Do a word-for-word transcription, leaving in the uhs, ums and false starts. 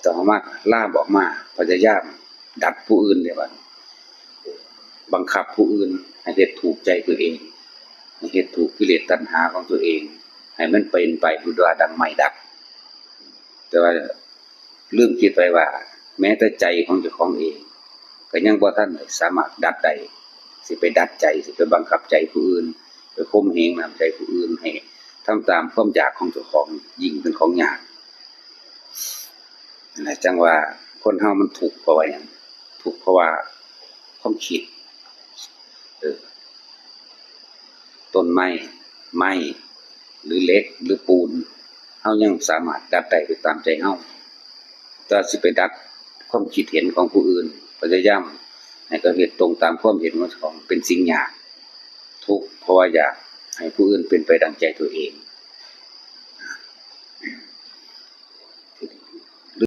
สามารถล่ามออกมา พยายามดัดผู้อื่นได้ว่า บังคับผู้อื่นให้เฮ็ดถูกใจตัวเอง ให้เฮ็ดถูกกิเลสตัณหาของตัวเอง ให้มันเป็นไปดุจว่าดังไม้ดัด แต่ว่าลืมคิดไปว่า แม้แต่ใจของเจ้าของเอง ก็ยังบ่ทันได้สามารถดัดได้ สิไปดัดใจ สิไปบังคับใจผู้อื่น ไปข่มเหงน้ำใจผู้อื่นให้ทำตามความอยากของเจ้าของ ยิ่งเป็นของยาก นั่นแหละจั่งว่าคนเฮามันทุกข์เพราะว่าหยัง ทุกข์เพราะว่าความคิด เออ ต้นไม้ ไม้ หรือเหล็ก หรือปูน เฮายังสามารถดัดได้ไปตามใจเฮา แต่สิไปดัดความคิดเห็นของผู้อื่น พยายามให้เขาเฮ็ดตรงตามความเห็นของเจ้าของ เป็นสิ่งยาก ทุกข์เพราะว่าอยากให้ผู้อื่นเป็นไปดังใจตัวเอง